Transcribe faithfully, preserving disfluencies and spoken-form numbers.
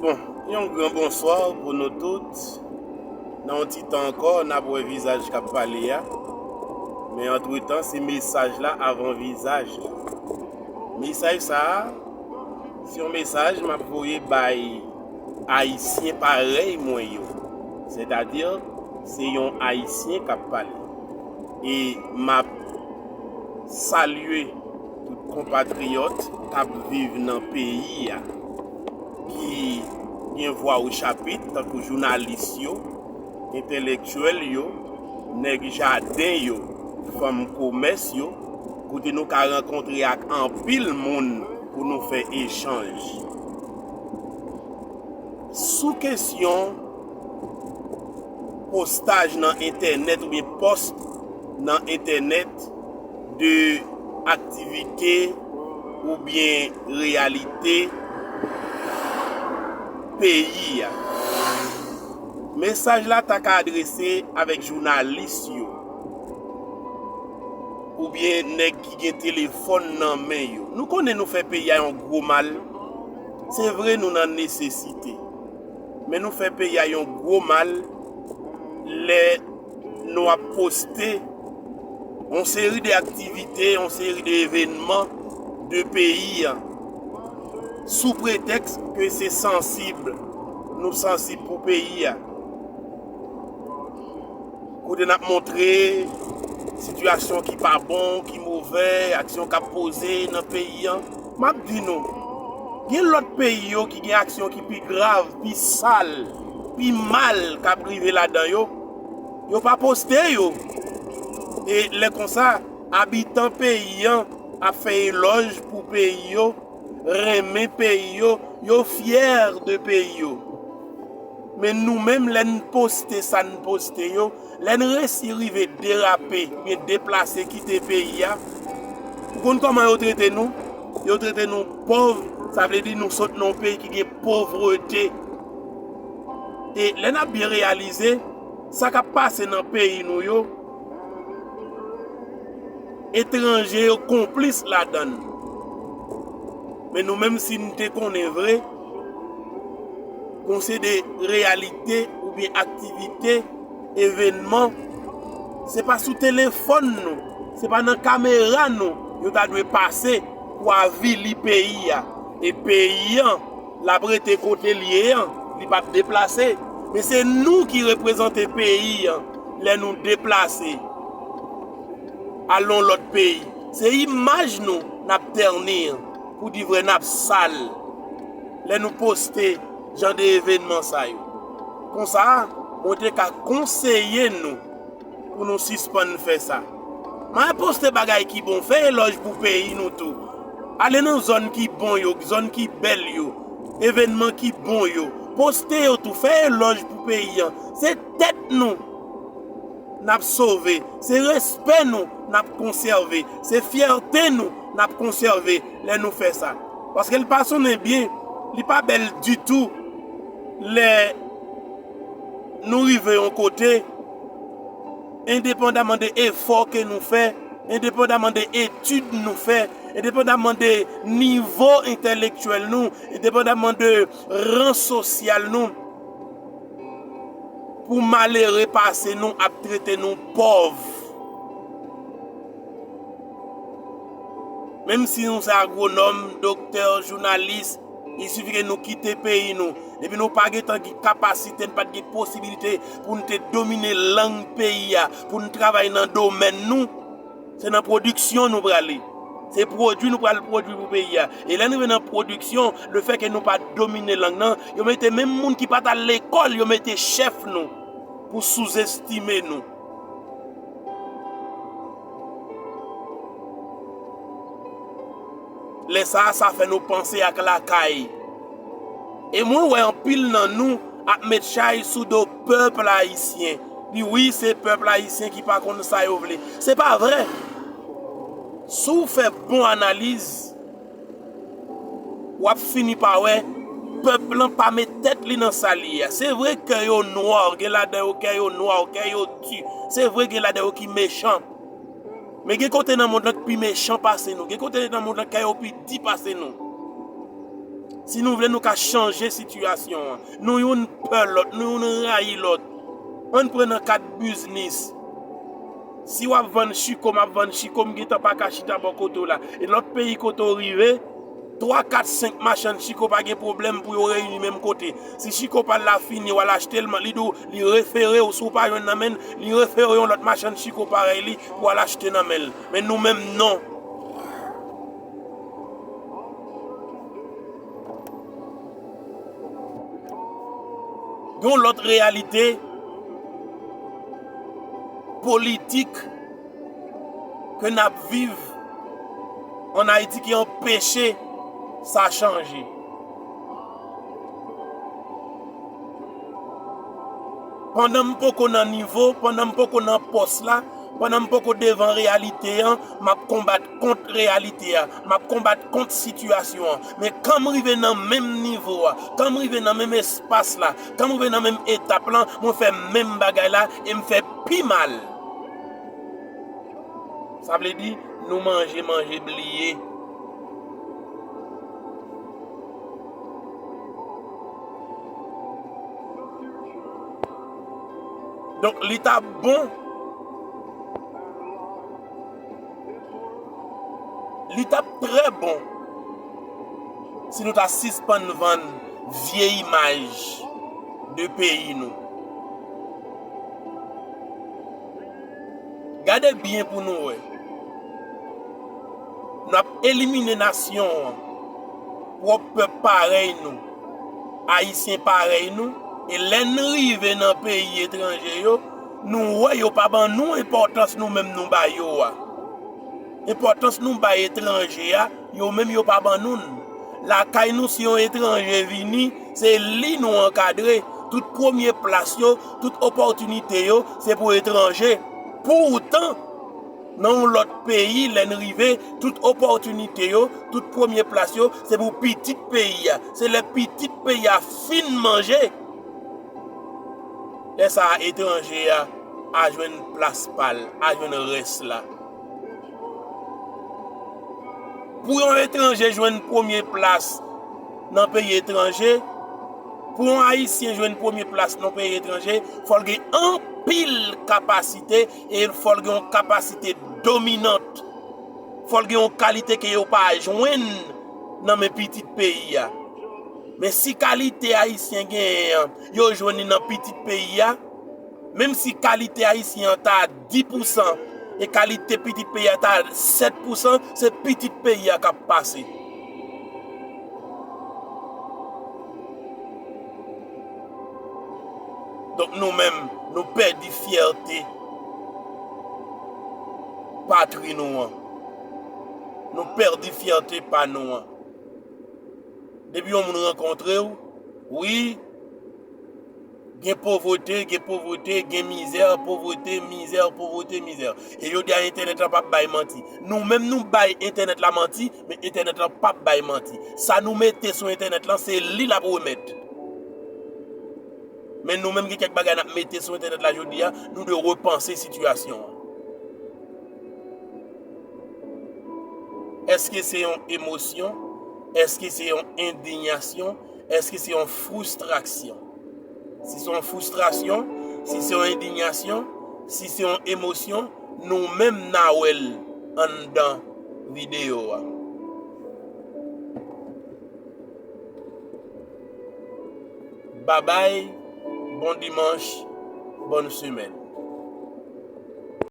Bon, yon gran bonswa pou nou tout. Nan yon ti tan ankò, n ap wè vizaj k ap pale a. Men antretan, se mesaj la avan vizaj la. Mesaj sa a, se yon mesaj m ap voye bay Ayisyen parèy mwen yo. Sètadi, se yon Ayisyen k ap pale. E m ap salye tout konpatriyòt k ap viv nan peyi a, ki gen vwa o chapit, tankou jounalis yo, entèlektyèl yo, nèg jaden yo, fanm komès yo, kote nou ka rankontre ak anpil moun pou nou fè echanj. Sou kesyon postaj nan entènèt oubyen pòs nan entènèt de aktivite oubyen reyalite peyi a. Mesaj la ta ka adrese avèk jounalis yo oubyen nèg ki gen telefòn nan men yo. Nou konnen nou fè peyi a yon gwo mal. Se vre nou nan nesesite. Men nou fè peyi a yon gwo mal lè nou ap poste yon seri de aktivite, yon seri de evènman de peyi a, sou pretèks ke se sansib, nou sansib pou peyi a. Kote n ap montre sitiyasyon ki pa bon, ki movè, aksyon k ap poze nan peyi a. M ap di nou, gen lòt peyi yo ki gen aksyon ki pi grav, pi sal, pi mal k ap rive ladan yo. Yo pa poste yo. E lè konsa, abitan peyi a ap fè elòj pou peyi yo, renmen peyi yo, yo fyè de peyi yo. Men nou menm, lè n poste sa n poste yo, lè n resi rive derape, oubyen deplase kite peyi a, ou konn kòman yo trete nou? Yo trete nou pòv, sa vle di nou sot nan yon peyi ki gen povrete. E lè n ap byen reyalize, sa k ap pase nan peyi nou yo, etranje yo konplis ladan l. Men nou menm, si n te konnen vre, gon se de reyalite oubyen aktivite, evènman, se pa sou telefòn nou, se pa nan kamera nou, yo ta dwe pase pou avili peyi a. E peyi an, l ap rete kote l ye an, li p ap deplase. Men se nou ki reprezante peyi an lè nou deplase al nan lòt peyi. Se imaj nou n ap tèni, pou di vre n ap sal lè nou poste jan de evènman sa yo. Konsa, mwen te ka konseye nou pou nou sispann fè sa. Mwen poste bagay ki bon, fè elòj pou peyi nou tou. Ale nan zòn ki bon yo, zòn ki bèl yo, evènman ki bon yo. Poste yo tou, fè elòj pou peyi an. Se tèt nou n ap sove, se respè nou n ap konsève, se fyète nou n ap konsève lè nou fè sa. Paske l pa sonnen byen, li pa bèl ditou lè nou rive yon kote, endepandaman de efò ke nou fè, endepandaman de etid nou fè, endepandaman de nivo entèlektyèl nou, endepandaman de ran sosyal nou, pou malere pase nou ap trete nou pòv. Menm si nou se agwonòm, doktè, jounalis, il sifi ke nou kite peyi nou, epi nou pa gentan gen kapasite, n pa t gen posibilite pou n te domine lang peyi a, pou n travay nan domèn nou, se nan pwodiksyon nou prale. Se pwodui nou pral pwodui pou peyi a. E lè n rive nan pwodiksyon, lefètke nou pa domine lang nan, yo mete menm moun ki pa t al lekòl, yo mete chèf nou pou souzestime nou. Lè sa a, sa fè nou panse ak lakay. E mwen wè anpil nan nou ap met chay sou do pèp ayisyen. Di wi, se pèp ayisyen ki pa konn sa yo vle. Se pa vre. Si w fè bon analiz, w ap fini pa wè pèp lan pa met tèt li nan sa li ye a. Se vre, kè yo nwa, gen ladan yo kè yo nwa, kè yo di. Se vre, gen ladan yo ki mechan. Men gen kote nan mond lan ki pi mechan pase nou. Gen kote nan mond lan kè yo pi di pase nou. Si nou vle, nou ka chanje sitiyasyon an. Nou youn pè lòt, nou youn rayi lòt. Ann pran nan kad biznis. Si w ap vann chiko, m ap vann chiko, m gentan pa ka chita bò kote w la. E lòt peyi kote w rive, twa, kat, senk machann chiko pa gen pwoblèm pou yo reyini menm kote. Si chiko pa l la fini, w al achte l, li di w, li refere w, si w pa jwenn nan men l, li refere yon lòt machann chiko parèy li pou w al achte nan men l. Men nou menm, non. Gen yon lòt reyalite politik ke n ap viv ann Ayiti ki anpeche sa chanje. Pandan m poko nan nivo, pandan m poko nan pòs la, pandan m poko devan reyalite an, m ap konbat kont reyalite a, m ap konbat kont sitiyasyon an. Men kan m rive nan menm nivo a, kan m rive nan menm espas la, kan m rive nan menm etap lan, mwen fè menm bagay la e m fè pi mal. Sa vle di, nou manje, manje, bliye. Donk, li t ap bon, li t ap trè bon si nou ta sispann vann vye imaj de peyi nou. Gade byen pou nou wè. N ap elimine nasyon an, pwòp pèp parèy nou, Ayisyen parèy nou, e lè n rive nan peyi etranje yo, nou wè yo pa ban nou enpòtans nou menm nou ba yo a. Enpòtans nou bay etranje a, yo menm yo pa ban nou l. Lakay nou, si yon etranje vini, se li nou ankadre. Tout premye plas yo, tout opòtinite yo, se pou etranje. Poutan, nan yon lòt peyi, lè n rive, tout opòtinite yo, tout premye plas yo, se pou pitit peyi a. Se lè pitit peyi a fin manje, lè sa a etranje a, a jwenn plas pa l, a jwenn rès la. Pou yon etranje jwenn premye plas nan peyi etranje, pou yon Ayisyen jwenn premye plas nan peyi etranje, fò l gen anpil kapasite e fò l gen yon kapasite dominant. Fò l gen yon kalite ke yo pa jwenn nan men pitit peyi a. Men si kalite Ayisyen genyen an, yo jwenn li nan pitit peyi a, menm si kalite Ayisyen an ta dis pousan e kalite pitit peyi a ta sèt pousan, se pitit peyi a k ap pase. Donk nou menm, nou pèdi fyète patri nou an. Nou pèdi fyète pa nou an. Depi yon moun rankontre w, wi, gen povrete, gen povrete, gen mizè, povrete, mizè, povrete, mizè. E jodi a, entènèt la p ap bay manti. Nou menm, nou bay entènèt la manti, men entènèt la p ap bay manti. Sa nou mete sou entènèt lan, se li l ap remèt. Men nou menm, gen kèk bagay n ap mete sou entènèt la jodi a, nou dwe repanse sitiyasyon an. Èske se yon emosyon? Èske se yon endiyasyon? Èske se yon fristrasyon? Si se yon fristrasyon, si se yon endiyasyon, si se yon emosyon, nou menm n a wè l anndan videyo a. Babay, bon dimanch, bòn semèn.